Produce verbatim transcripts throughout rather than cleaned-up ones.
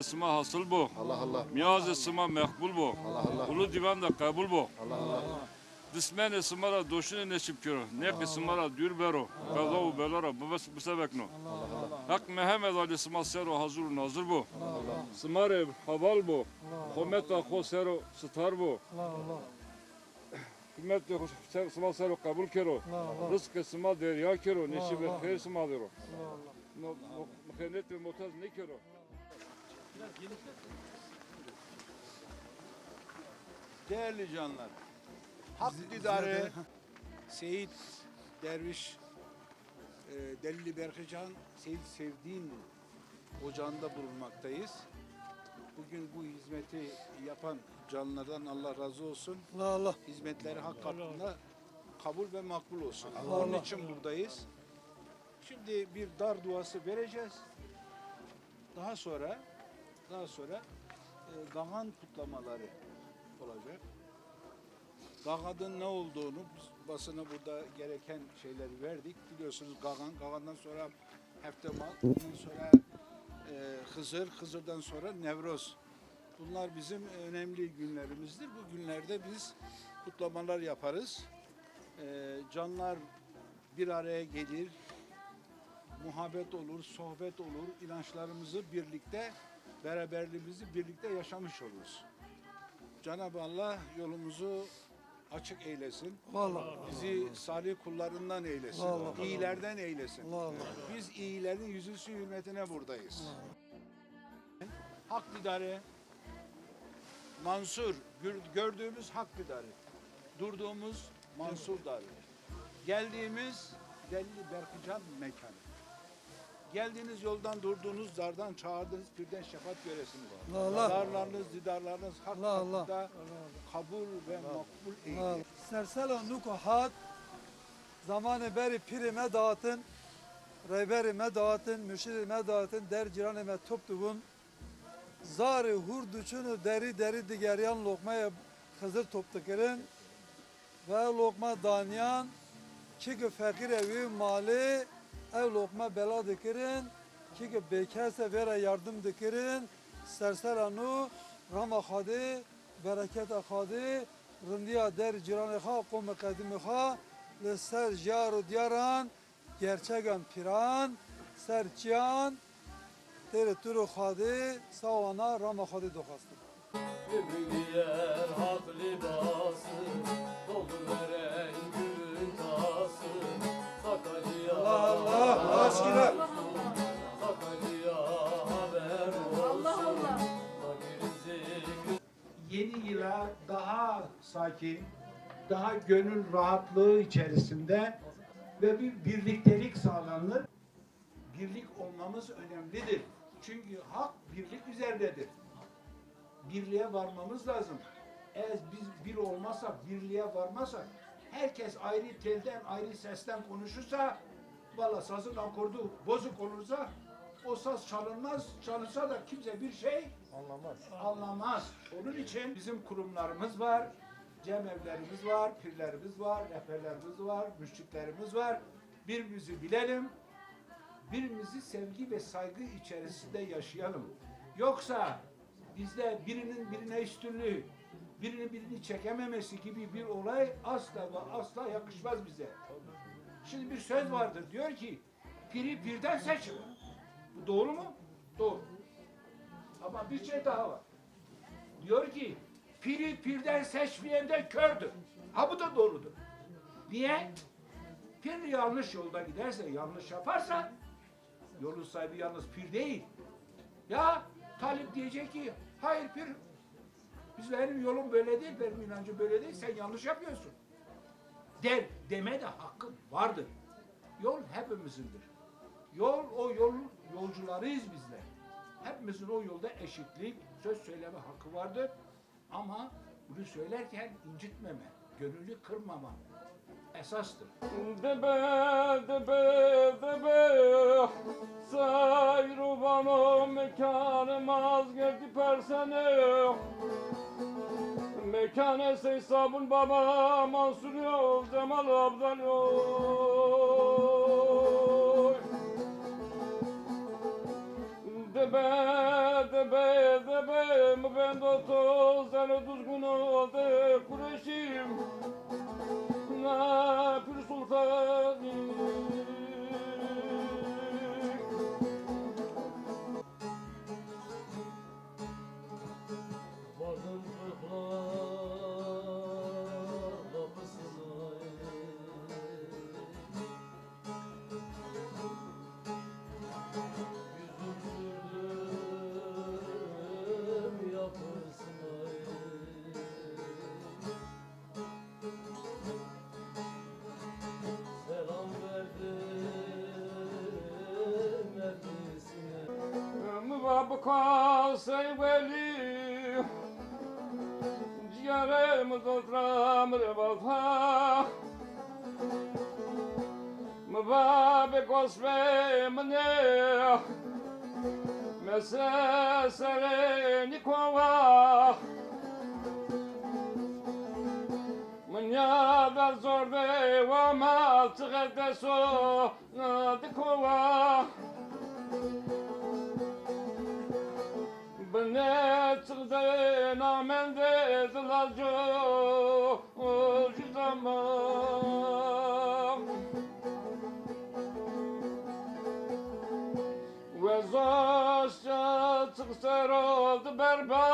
Sima hasil bo. Allah Allah. Miyazê sima meqbul bo. Allah Allah. Ulu dîwan de qebul bo. Allah Allah. Dismenê sima ra doşinê nesîb kero. Neqê sima ra dûr bero. Qeza û bela ra bibes-, bisebekno. Allah Allah. Heq Mehmed Alî sima ser o hazir û nazir bo. Allah Allah. Sima rê heval bo. Allah Allah. Hometa xo ser o sitar bo. Allah Allah. Hikmetê xo ser, sima ser o qebul kero. Allah Allah. Rizqê sima derya kero. Allah Allah. Nesîbê xêr sima der o. Allah Allah. No, no, mixenet ve motaz nêkero. Değerli canlar, Hak Didarı Seyit Derviş, e, Delili Berkıcan, Seyit Sevdiğin ocağında bulunmaktayız. Bugün bu hizmeti yapan canlılardan Allah razı olsun. Allah Allah. Hizmetleri Hak katında kabul ve makbul olsun. Allah Allah. Onun için buradayız. Şimdi bir dar duası vereceğiz. Daha sonra, daha sonra, e, Gagan kutlamaları olacak. Gagadın ne olduğunu biz basına burada gereken şeyleri verdik. Biliyorsunuz Gagan, Gagan'dan sonra Heftemal, ondan sonra, e, Hızır, Hızır'dan sonra Nevroz. Bunlar bizim önemli günlerimizdir. Bu günlerde biz kutlamalar yaparız. E, canlar bir araya gelir, muhabbet olur, sohbet olur, inançlarımızı birlikte, beraberliğimizi birlikte yaşamış oluruz. Cenab-ı Allah yolumuzu açık eylesin. Vallahi. Bizi salih kullarından eylesin. Vallahi. İyilerden eylesin. Vallahi. Biz iyilerin yüzüstü hürmetine buradayız. Vallahi. Hak Didarı, Mansur, gör-, gördüğümüz Hak Didarı, durduğumuz Mansur Darı, geldiğimiz Delili Berkıcan mekanı. Geldiğiniz yoldan, durduğunuz dardan, çağırdığınız pirden şefaat göresiniz. Allah Allah. Darlarınız, didarlarınız Hak Allah Allah. Katında kabul ve makbul eylesin. Sersela nuko hat, zamanê berê pîrê me datin, reyberê me datin, murşidê me datin, der cîranê me top dibûn. Zarê hûr diçin û derî derî digeriyan loqmaya Xizir top dikirin. Ve ew loqma daniyan, çi ki feqîr ewî malê, ew loqma bela dikirin, çi ki bêkes e vêra yardim dikirin, sersera nû rama Xwedê, bereketa Xwedê, rindiya der cîranê xa, qomê qedimê xa, li ser jiyar û diyaran, gerçegan pîran, ser çiyan, têrê tûrê Xwedê, sawana rama Xwedê doxastin. Diyer haq libası, doldur veren gülün tası. Sakarya Allah, Allah, aşkına. Sakarya haber olsun. Allah, Allah. Fakir zikri Yeni yıla daha sakin, daha gönül rahatlığı içerisinde ve bir birliktelik sağlanır. Birlik olmamız önemlidir. Çünkü hak birlik üzerinedir. Birliğe varmamız lazım. Eğer biz bir olmazsak, birliğe varmazsak, herkes ayrı telden, ayrı sesten konuşursa, valla sazın akordu bozuk olursa, o saz çalınmaz, çalınsa da kimse bir şey anlamaz. Anlamaz. Onun için bizim kurumlarımız var, cemevlerimiz var, pirlerimiz var, rehberlerimiz var, mürşitlerimiz var. Birbirimizi bilelim, birbirimizi sevgi ve saygı içerisinde yaşayalım. Yoksa bizde birinin birine üstünlüğü, birinin birini çekememesi gibi bir olay asla ve asla yakışmaz bize. Şimdi bir söz vardır, diyor ki, piri pirden seçme. Bu doğru mu? Doğru. Ama bir şey daha var. Diyor ki, piri pirden seçmeyen de kördür. Ha, bu da doğrudur. Niye? Pir yanlış yolda giderse, yanlış yaparsa, yolun sahibi yalnız pir değil. Ya talip diyecek ki, hayır pir, biz, benim yolum böyle değil, benim inancım böyle değil, sen yanlış yapıyorsun der, deme de hakkı vardır. Yol hepimizindir. Yol, o yol yolcularıyız bizler. Hepimizin o yolda eşitlik, söz söyleme hakkı vardır. Ama bunu söylerken incitmeme, gönlünü kırmama esastır. Dibe, dibe, dibe, seyr û vano mekanê ma ez gerdî perseno. Mekanê Sey Sabun Baba, Mansur yo, Cemal Abdal yo. Dibe, Be, de be, mi bendo to, zeno duzguno de kureşim. Na Pir Sultan. Vardım ıhlar kapısına. Yüzüm sürdüm yapısına. Selam verdim hepsine. Mi va bika sey welî, cîgerê mi dotra mi rê vata. Mi va bê gos bê min ê, mese serê nîkova. Min ya der zor de wa ma çiqe deso dikova. Bine çiqde namende dilaco judama. Wezoşça çiq sero di berba.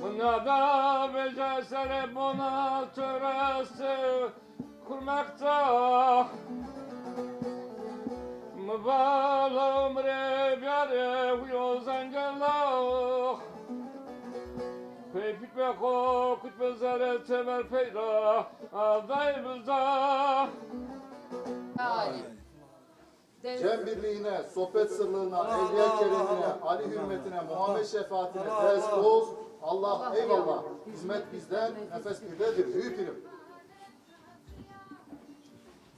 Bina da veja sere bona töreste kurmakta. Mi bala umre biare huyo zengela. Pey pît be xo kut be zere çever peyra. Aday biza. Cem birliğine, sohbet sırlığına, evliya keremine, Ali hürmetine, Muhammed şefaatine, dest dost, Allah, eyvallah. Hizmet bizden, nefes birdedir. Büyük birim.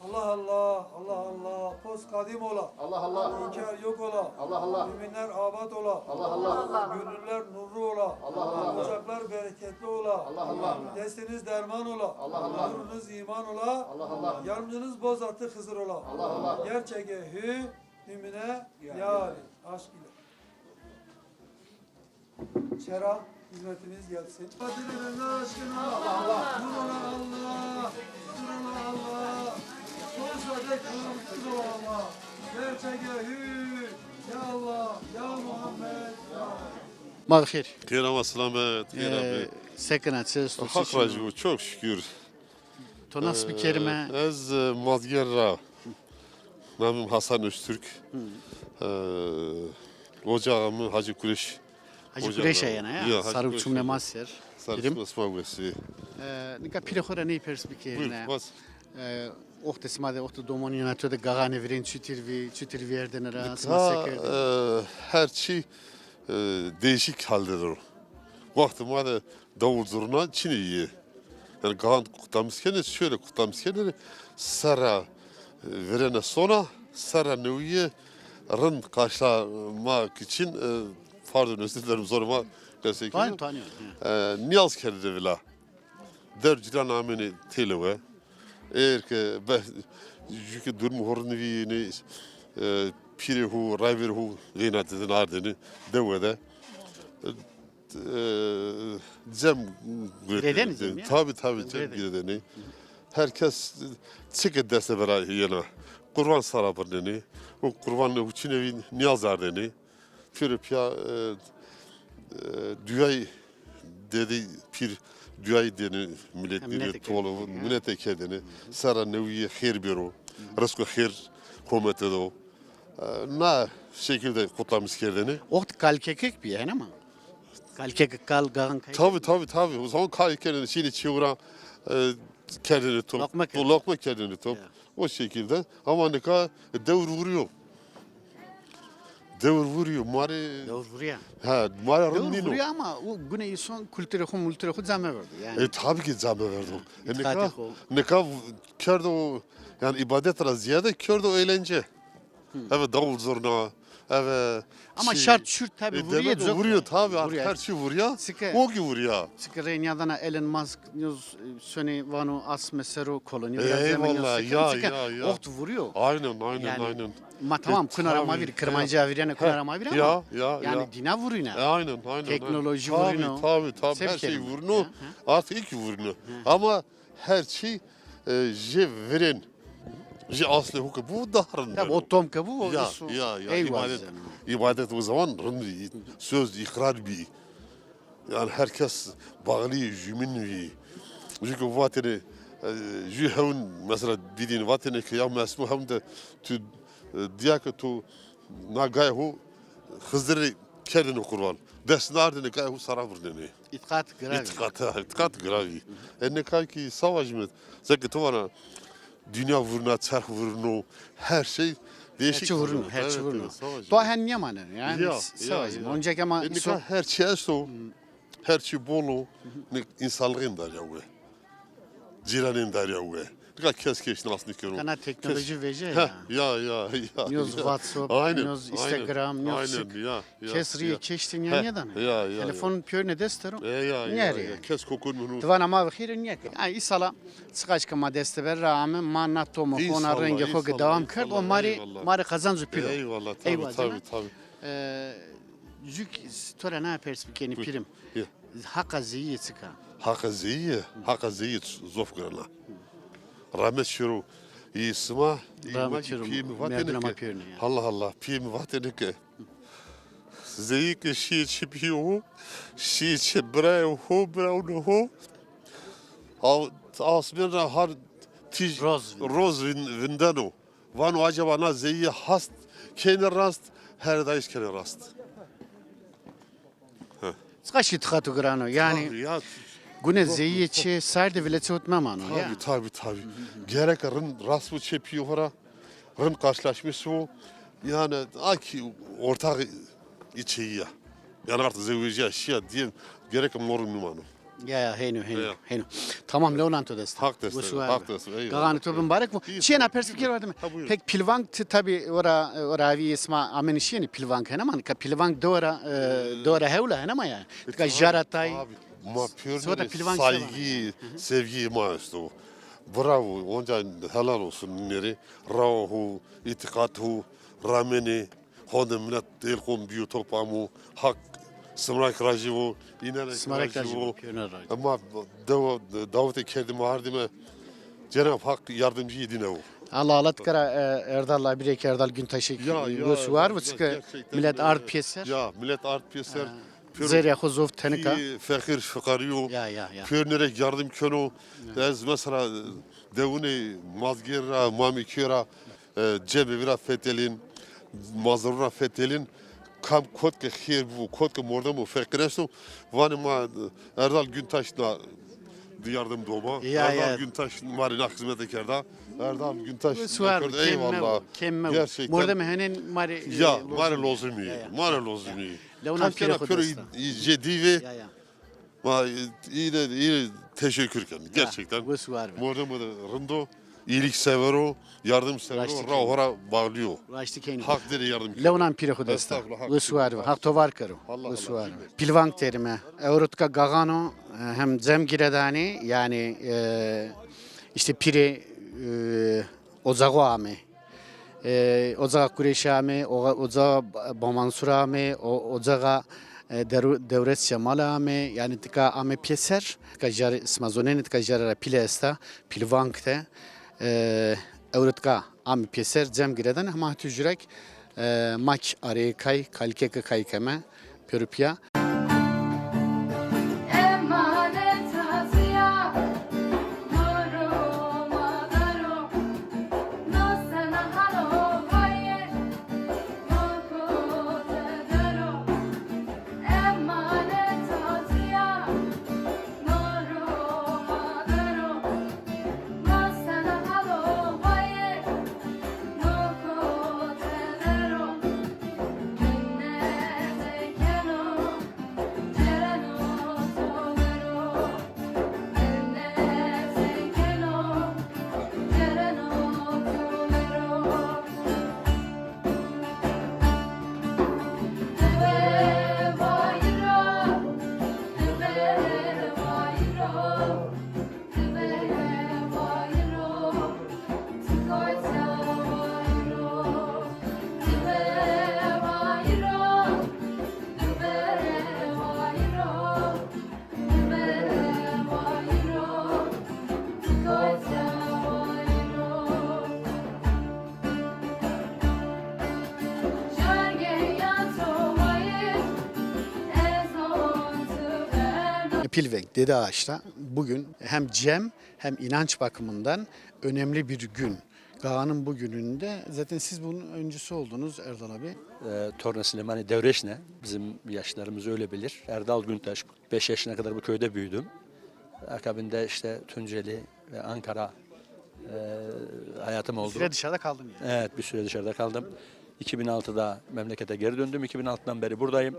Allah Allah, Allah Allah, post kadim ola. Allah Allah. İnkar yok ola. Allah Allah. Müminler abat ola. Allah Allah. Gönüller nurlu ola. Allah Allah. Ocaklar bereketli ola. Allah Allah. Destiniz derman ola. Allah Allah. Nurunuz iman ola. Allah Allah. Yardımcınız Bozatlı Hızır ola. Allah Allah. Gerçege hü, mümine yar. Aşk ile. Çera hizmetiniz gelsin. Kadir Efendi aşkına. Allah Allah. Nur ola Allah. Nur ola Allah. Sonsuza dek yolumuz ola Allah. Gerçege hü. Ya Allah. Ya Muhammed. Ya. Ma xêr. Xêr ama selamet. Xêr abi. Sekina, çi esto? Hak razı olsun. Çok şükür. To nas bikerime? Ee, ez, e, Mazgier ra. Namım Hasan Öztürk. Hı. Ee, ocağımı Hacı Kureş. Hacı Kureş ayena ya. Ya, Hacı Sarı Kureş uçumne ayena. Maser. Sarı uçumne maser. Ee, nika pîrê xo ra ney pers bikerine. Buyur, bas. Ee, oxte sima de, oxte domonîna to de gaxane virên çutir vî, çutir vîyerdene ra, sima seke? E, her çi, e, değişik haldedir o. Wextê ma de dewul zurna çinî yê. Yani gaxan kutlamis kenê, şöyle kutlamis kenê, serra, e, verêne sona, serra newîye rind qaşlamak için, e, pardon, özür dilerim, zoruma qesey keno. Tanî, tanî. E, niyaz kerdêne vila. Dew cîran amêne têlewe. Eger ke be, jû ke durum hurrin vî, nê, e, pîrê hu, rayverê hu vêna didin ardêne dewe de. E, cem girêdêne, cem, ya? Tabi, tabi, cem girêdêne. Her kes çike deste vera yena. Qurban sara birnêne. O qurban hu çinê vî niyaz ardêne. Pêro pîya, e, e, duyay dedi pîr, duyay dêne milet, ha, milet kerdêne, tolo, ha, milet kerdêne. Serra newîye xêr bêro. Rizq û xêr homete do. E, na şekilde kutlamis kerdêne. Oxt kalkekek bîye, hene ma? Kalkekek, kal, gaxan kay. Tabi, tabi, tabi. O zaman kal kerdêne, şînê çêwra, e, kerdêne top. Lokma kerdêne. Lokma kerdêne top. Ya. O şekilde. Ama nika dewr vurîyo. Dewr vurîyo, ma rê. Dewr vurîya. Ha, ma rê rind nîno. Dewr vurîya ama o gune îson kulturê xo, multurê xo ca meverdo yanî. E, tabi ki ca meverdo. E, îtîqatê xo. Nika, nika kerdo, yanî îbadet ra zîyade kerdo eğlence. Hı. Eve dewul zurna, eve... Ama şart şurt tabi, e, vurîye, demek vurîyo tabi, artık her çi vurîya. O ki vurîya. Çike rê nîyadana Elon Musk, nîyo sonê vano asme sero kolonî, biraz... Eyvallah, ya, ya, ya. Oxt vurîyo. Aynen, aynen, aynen. Ma tamam, e, kuna ra ma vîr, Kirmancîya vîrene, kuna ra ma vîr ama ya, ya, yanî ya. Dîna vurîne. E, aynen, aynen. Teknolojî vurîno. Tabii, tabii, tabii. Her şey vurîno. Artık ilk vurîno. Ama her şey, e, jê virên, jê aslê ho ke bu daha rind. Tabii, o tom ke bu, o ya, ya, ya, ibadet, ibadet o zaman rind, söz ikrar bi. Yani herkes bağlı jümün vi. Çünkü vatene, e, jü hewn mesela bidin vatene ki ya mesmu hem de tu, e, diya ki tu na gay hu Xizirî kerdêne qurban. Dest nardêne gay hu sara vurnêne. Îtiqat gravi. Îtiqat, ha, îtiqat gravi. E, nika ki savaş mi, zeki tu vana dünya vurna, çarx vurno, her şey değişik. Her şey vurno, her şey vurno. To hen nêmaneno yani, savaş mi. Onca ki ama e, nika her şey esto. Her çî bol o, ne, însanlixên derya we. Cîranên derya we. Nika kes kes nas nêkero. Kana teknolojî vejîya ya. Ya, ya, ya. Nîyoz WhatsApp, nîyoz Instagram, nîyoz çik. Kes rîyê keştî nîya nêdana. Ya, ya. Telefon pîyorine dest der o. E, ya, ya. Kes kokon munu. Divana ma vixêrî nîya ke. Ay, îsala çiqaş ke ma dest ver ra ame, ma na tomo xo, na rengê xo ke dewam kerd, o ma rê, ma rê qazanc û pîl o. Eyvallah, tabii, tabii, tabii. E, jük to ra na pers bikenî pîrim. Haqa zeyîye çik a? Haqa zeyîye, haqa zeyîye zof giran a. Rahmet şiro, î sima, î ma, pîyê mi vatêne ke. Allah Allah, pîyê mi vatêne ke. Zeyî ke şîyê çê pîyê ho, şîyê çê birayê ho, birawno ho. Asmên ra har tîj roz vindeno. Vano acaba na zeyîye hast kêne rast, heredayîş kêne rast. Çiqaş îtiqat û giran o. Yanî gune zeyîye çê serdî vile çewt memano ya. Tabii, tabii, tabii. Gerek rind rast bu çê pîyê ho ra, rind karşılaşmış bu. Yani a ki ortağı içeyi ya. Yani artık zewecîya şîya diye gerek morum numano. Ya, ya, hêno, hêno, hêno. Tamam, lew nan to dest. Haq dest, haq dest. Gaxanê to bimbarek bo. Çîyê na pers bikerî werdime. Pek pîlvank ti tabî ora, ora avî sima amenî şîyenî pîlvank hene ma, nika pîlvank dewa ra, e, dewa ra hewla hene ma ya. Nika jara tay. Ma pêrnenê saygî, sevgî ma esto. Bravo, onca helal olsun nêrê. Rawa ho, îtiqat ho, ramenê. Honde milet el qom bîyo top amo, haq simrak rajî vo, înenek rajî vo. Ema dewa, dawetê kerdîme, ardîme. Cenab Haq yardımcı yedîne vo. Allah Allah tikera, e, Erdal abîrê ke Erdal Güntaşî ki wes û war vo, çike milet ard pêser. Ya, milet ard pêser. Zerrîya xo zof tenik a. Feqîr fiqarî yo. Ya, ya, ya. Pêrnêrek yardım keno. Ez mesela dewunê Mazgêr ra, Mamîkê ra, e, cebê vîra fetelîn, mazlum ra fetelîn, kam kot ke xêr bû, kot ke mordemo feqîr esto, vanê ma, e, Erdal Güntaş da di yardım doma. Ya, Erdal Güntaş ma rê na xizmete kerda. Erdal Güntaş. Eyvallah. Gerçekten. Mordemê henên ma rê, ya, e, ma rê lozimî. Ya, ya. Ma rê lozimî. Lew nan pîrê xo dest a. Cê dî vê. Ya, ya. Ma î de, î de teşekkür ken. Gerçekten. Wes û war be. Mordemo de rind o, iyilik sever o, yardım sever o, ra ho ra bağlı o. Raştî kenî. Haq dere yardım kero. Lew nan pîrê xo dest a. Estağfurullah, hak. Wes û war be. Haq to var kero. Wes û war be. Pîlvank terime. Ewro tika gaxan o, hem cem gire danê, yanî, e, îşte pîrê, e, ocaxo ame. E, ocaxa Kurêşî ame, o-, ocaxa Bamansur ame, o-, ocaxa, e, Deru-, Dewret Cemal ame, yanî tika ame pêser, tika jare, sima zonenê tika jare ra pîle esta, pîlvank de, e, ewro tika ame pêser, cem gireden, hema tu jurek, e, mak arê kay, kalikeke kay keme, pêro pîya. Pilvenk, Dede Ağaç'ta bugün hem cem hem inanç bakımından önemli bir gün. Gağan'ın bu gününde zaten siz bunun öncüsü oldunuz Erdal abi. E, Torna Silêmanî Dewrêşne, bizim yaşlarımız öyle bilir. Erdal Güntaş, beş yaşına kadar bu köyde büyüdüm. Akabinde işte Tunceli ve Ankara e, hayatım oldu. Bir süre dışarıda kaldın yani. Evet, bir süre dışarıda kaldım. iki bin altıda memlekete geri döndüm. iki bin altıdan beri buradayım.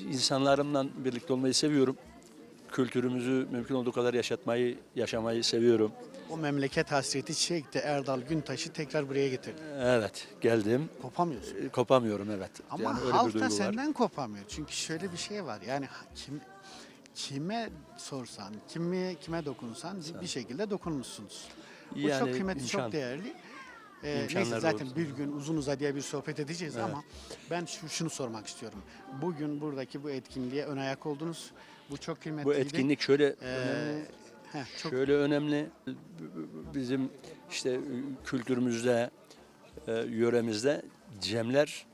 İnsanlarımla birlikte olmayı seviyorum. Kültürümüzü mümkün olduğu kadar yaşatmayı, yaşamayı seviyorum. O memleket hasreti çekti. Erdal Güntaş'ı tekrar buraya getirdi. Evet, geldim. Kopamıyorsun. E, kopamıyorum, evet. Ama yani öyle bir halk da duygu var. Senden kopamıyor. Çünkü şöyle bir şey var. Yani kim kime sorsan, kimi kime dokunsan bir, bir şekilde dokunmuşsunuz. Bu çok kıymetli, çok değerli. Ee, neyse, zaten bir gün uzun uzadıya bir sohbet edeceğiz ama ben şu, şunu sormak istiyorum. Bugün buradaki bu etkinliğe ön ayak oldunuz. Bu çok kıymetliydi. Bu etkinlik şöyle önemli. Şöyle önemli. Bizim işte kültürümüzde, e, yöremizde cemler,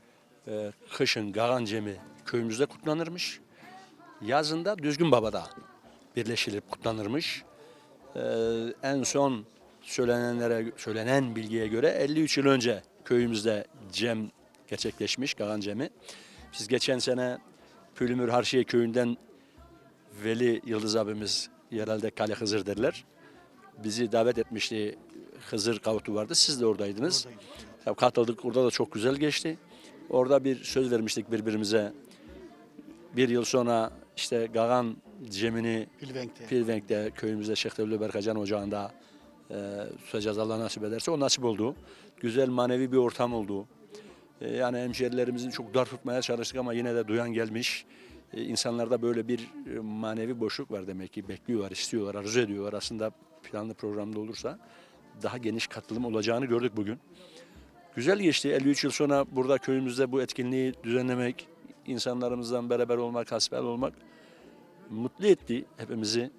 e, kışın Gağan Cemi köyümüzde kutlanırmış. Yazında Düzgün Baba'da birleşilip kutlanırmış. E, en son söylenenlere, söylenen bilgiye göre elli üç yıl önce köyümüzde cem gerçekleşmiş, Gağan Cemi. Biz geçen sene Pülümür Harşiye köyünden Veli Yıldız abimiz, yerelde Kale Hızır derler. Bizi davet etmişti. Hızır kavutu vardı. Siz de oradaydınız. Oradaydık, evet. Ya, katıldık. Orada da çok güzel geçti. Orada bir söz vermiştik birbirimize. Bir yıl sonra işte Gağan Cemi'ni Pilvenk'te. Pilvenk'te köyümüzde Şeyh Tevfik Berkacan Ocağı'nda, e, tutacağız, Allah nasip ederse. O nasip oldu. Güzel manevi bir ortam oldu. E, yani hemşehrilerimizi çok dar tutmaya çalıştık ama yine de duyan gelmiş. E, insanlarda böyle bir, e, manevi boşluk var demek ki. Bekliyorlar, istiyorlar, arzu ediyorlar. Aslında planlı programlı olursa daha geniş katılım olacağını gördük bugün. Güzel geçti. Elli üç yıl sonra burada köyümüzde bu etkinliği düzenlemek, insanlarımızdan beraber olmak, hasbihal olmak mutlu etti hepimizi.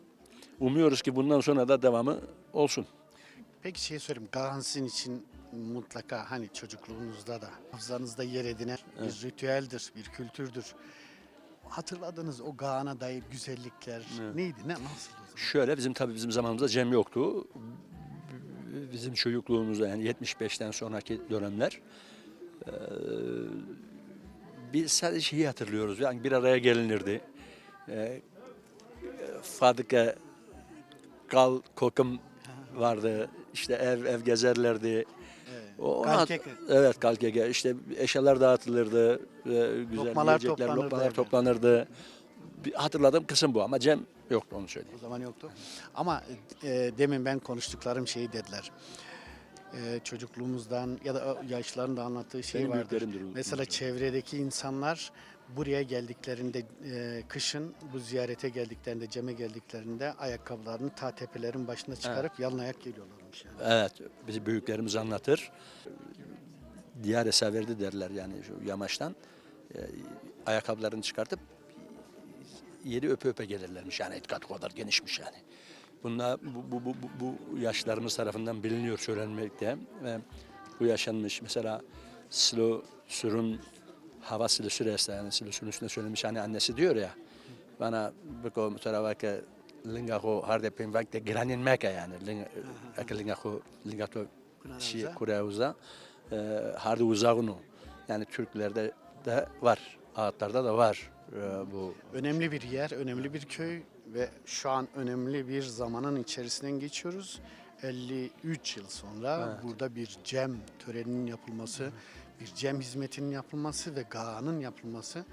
Umuyoruz ki bundan sonra da devamı olsun. Peki, şey sorayım, Gağan sizin için mutlaka hani çocukluğunuzda da hafızanızda yer edinen bir ritüeldir, bir kültürdür. Hatırladığınız o Gağan'a dair güzellikler neydi? Ne, nasıl o zaman? Şöyle, bizim, tabii bizim zamanımızda cem yoktu. Bizim çocukluğumuzda, yani yetmiş beşten sonraki dönemler, e, biz sadece şeyi hatırlıyoruz. Yani bir araya gelinirdi. E, Fadıka, kal, kokım vardı. İşte ev ev gezerlerdi. Evet. O, ona hat- Kalkeke. Evet, kalkeke. İşte eşyalar dağıtılırdı. E, güzel yiyecekler, lokmalar toplanırdı. Bir hatırladığım kısım bu ama cem yoktu, onu söyleyeyim. O zaman yoktu. Ama, e, demin ben konuştuklarım şeyi dediler. E, çocukluğumuzdan ya da yaşlıların da anlattığı şey vardır. Benim büyüklerim de unutmuşlar. Mesela çevredeki insanlar buraya geldiklerinde, e, kışın bu ziyarete geldiklerinde, ceme geldiklerinde ayakkabılarını ta tepelerin başına çıkarıp yalın ayak geliyorlarmış yani. Evet, bizim büyüklerimiz anlatır. Diyar-ı Severdi derler yani şu yamaçtan. E, ayakkabılarını çıkartıp yeri öpe öpe gelirlermiş. Yani itikat o kadar genişmiş yani. Bunlar bu, bu, bu, bu, bu yaşlarımız tarafından biliniyor, söylenmekte. Ve bu yaşanmış. Mesela Silo Sur'un hava Silo Sur esta, yani Silo Sur'un üstüne söylemiş, hani annesi diyor ya, bana biko mutarava ke linga xo hardê pênvek de giranîn meke yani. Linga, eke linga xo, linga to Kura uza. Kura uza, e, hardê uzaxun o. Yani Türklerde de var, ağıtlarda da var, e, bu. Önemli bir yer, önemli bir köy ve şu an önemli bir zamanın içerisinden geçiyoruz. Elli üç yıl sonra burada bir cem töreninin yapılması, bir cem hizmetinin yapılması ve Gağan'ın yapılması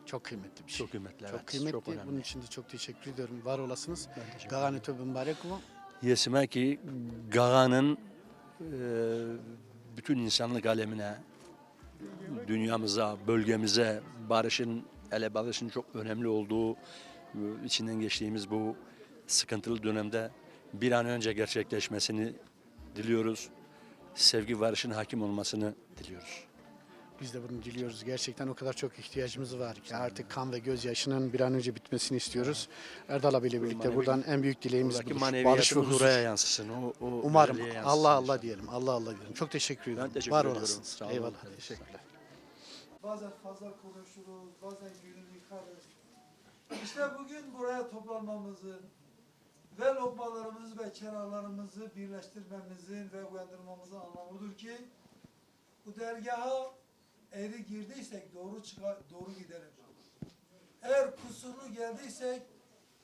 çok kıymetli bir şey. Çok kıymetli, evet. Çok kıymetli. Çok önemli. Bunun için de çok teşekkür ediyorum. Var olasınız. Ben teşekkür ederim. Gağanê to bimbarek bo. Yê sima kî Gağan'ın, e, bütün insanlık alemine, dünyamıza, bölgemize barışın, hele barışın çok önemli olduğu, e, içinden geçtiğimiz bu sıkıntılı dönemde bir an önce gerçekleşmesini diliyoruz. Sevgi, barışın hakim olmasını diliyoruz. Biz de bunu diliyoruz. Gerçekten o kadar çok ihtiyacımız var ki artık kan ve gözyaşının bir an önce bitmesini istiyoruz. Erdal abiyle birlikte buradan en büyük dileğimiz budur. Buradaki maneviyatımız oraya yansısın. O, o özelliğe yansısın inşallah. Umarım. Allah Allah diyelim. Allah Allah diyelim. Çok teşekkür ederim. Ben teşekkür ediyorum. Var olasınız. Sağ olun. Eyvallah. Teşekkürler. Bazen fazla konuşuruz, bazen gönül yıkarız. İşte bugün buraya toplanmamızın ve lokmalarımızı ve çanaklarımızı birleştirmemizin ve uyandırmamızın anlamıdır ki bu dergaha eğri girdiysek doğru çıka-, doğru gidelim. Eğer kusurlu geldiysek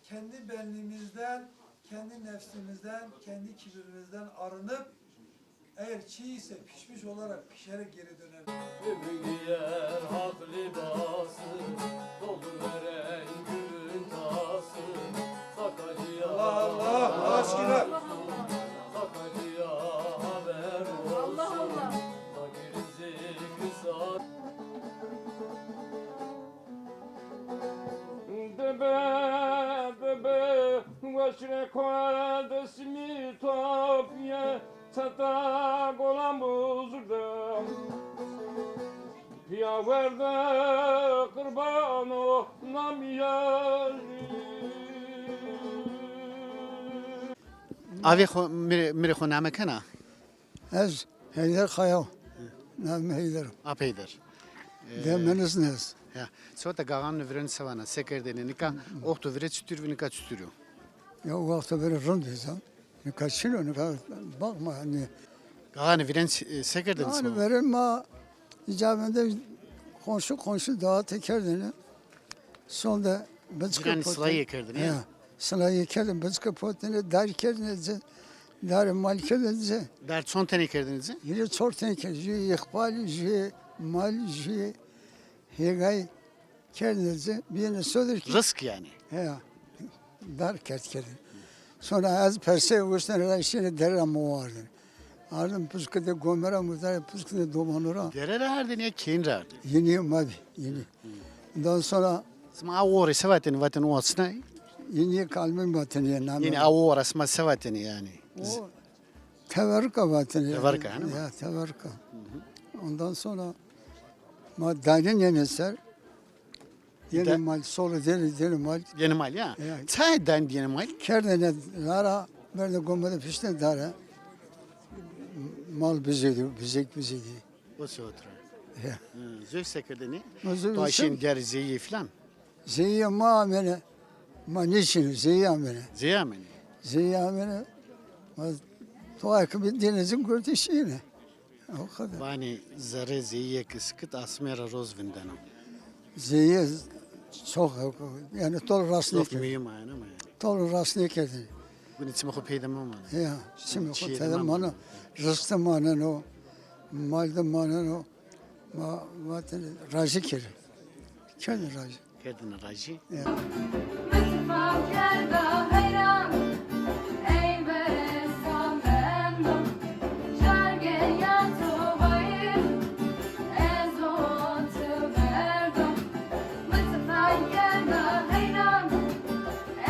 kendi benliğimizden, kendi nefsimizden, kendi kibirimizden arınıp, eğer çiğ ise pişmiş olarak pişerek geri dönelim. Ümrü giyer hak libası, doldur veren gülün tası. Sakarya Allah Allah, Allah aşkına. Sakarya haber olsun. Allah Allah. Fakir zikri sar. Debe, debe, weşre kua desmî tapiye, çeta golan buzurda. Piya werde qirbano namiya. Avê xo, mirê, mirê xo name kena? Ez Heyder Kaya. Name Heyder. Ap Heyder. De meniz nez. Ya. Sota gaxan virên sevana, se kerdêne nika, oxto vire çitur vi nika çitur yo? Ya, o wexto vire rind viza. Nika çino, nika bakma hani. Gaxan virên se-, se kerdêne? Yani sima? Vire ma icabende komşu komşu davet kerdêne. Son de biçke potêne. Silayê kerdêne, ya? Ya. Silayê kerdêne, biçke potêne, dar kerdêne ci, darê mal kerdêne ci. Dar çond tenê kerdêne ci? Yine çor tenê kerdêne. Jü îqbal, jü mal, jü hêgay kerdêne ci. Biyêne sodir ki. Rizq yani. He ya. Dar kerd kerdêne. Sonra ez persê uştene ra şîne dere ra mi wardin. Ardim puzkı de gome ra, murdare puzkı de domanu ra. Dere ra ardin ya keyîn ra ardin? Yeni ma bi, yeni. Ondan sonra. Sima awo rê se vatêne, vatêne o asnay? Yeni kalbim vatêne ya name. Yeni awo ra sima se vatêne yani? O teverrika vatêne ya. Teverrika, hani mi? Ya, teverrika. Ondan sonra ma danin yeni ser. Yeni mal, solu deni, deni mal. Yeni mal ya. Ya. Çay dan yeni mal? Kerdene lara, berde gomede pişte dare. Mal bizedi, bizek bizedi. O se otura. Ya. Hı, zöv se kerdene? Ma zöv. Taşin der zeyi filan. Zeyi ma amene. Ma niçin zeyi amene? Zeyi amene. Zeyi amene. Ma to akı bir denizin görtü şeyine. O kadar. Vanê zerrê zeyîye ke sikit asmê ra roz vindeno. Zeyîye çok, yani tol rast nêkerdêne. Çok mühim yani ama yani. Tol rast nêkerdêne. Gunê çimê xo peyde memano. Ya, çimê xo tede mano. Rizq de maneno, mal de maneno. Ma vatêne rajî kerê. Kerdêne rajî. Kerdêne rajî. Ya. Mitfaq kerda heyran, ey besa mendo, jarge ya to vayir, ez o ti verdo. Mitfaq kerda heyran,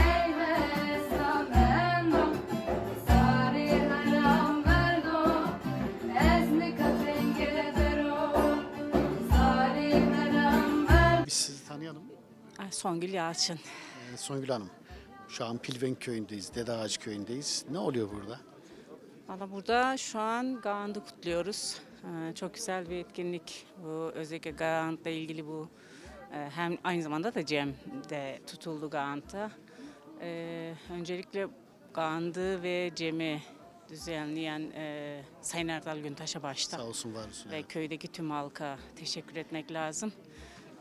ey besa mendo, sarî heram verdo, ez nika tenge dero, sarî heram verdo. Biz sizi tanıyalım. Ay, Songül Yalçın. Ee, Songül Hanım, şu an Pilven köyündeyiz, Dede Ağacı köyündeyiz. Ne oluyor burada? Valla burada şu an Gaandı kutluyoruz. Ee, çok güzel bir etkinlik bu. Özellikle Gaand'la ilgili bu, e, hem aynı zamanda da Cem de tutuldu Gaand'da. Ee, öncelikle Gaandı ve Cem'i düzenleyen, e, Sayın Erdal Güntaş'a başta. Sağ olsun, var olsun, ve evet, köydeki tüm halka teşekkür etmek lazım.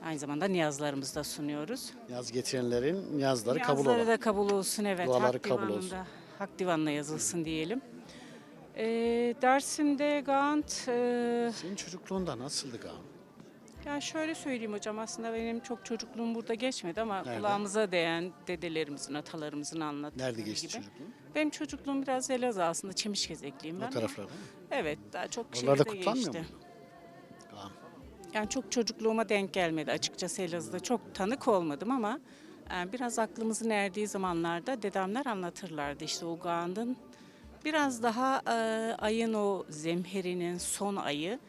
Aynı zamanda niyazlarımızı da sunuyoruz. Niyaz getirenlerin niyazları kabul ola. Niyazları da kabul olsun, evet. Duaları kabul olsun. Hak divanında, Hak divanına yazılsın diyelim. E, Dersim'de Gaand, e, Senin çocukluğunda nasıldı Gaand? Ya şöyle söyleyeyim hocam, aslında benim çok çocukluğum burada geçmedi ama kulağımıza değen dedelerimizin, atalarımızın anlattıkları gibi. Nerede geçti çocukluğun? Benim çocukluğum biraz Elazığ aslında, Çemişgezekliyim ben. O taraflarda mı? Evet, daha çok şehirde geçti. Oralarda kutlanmıyor muydu? Tamam. Yani çok çocukluğuma denk gelmedi açıkçası Elazığ'da. Çok tanık olmadım ama, e, biraz aklımızın erdiği zamanlarda dedemler anlatırlardı. İşte o Gaand'ın biraz daha, e, ayın o zemherinin son ayı,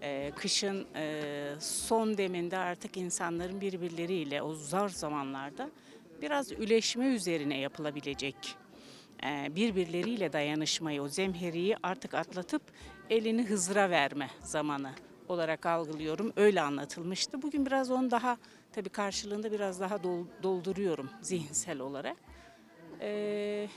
e, kışın, e, son deminde artık insanların birbirleriyle o zor zamanlarda biraz üleşme üzerine yapılabilecek, e, birbirleriyle dayanışmayı, o zemheriyi artık atlatıp elini Hızır'a verme zamanı olarak algılıyorum. Öyle anlatılmıştı. Bugün biraz onu daha, tabii, karşılığında biraz daha dol- dolduruyorum zihinsel olarak. Ee,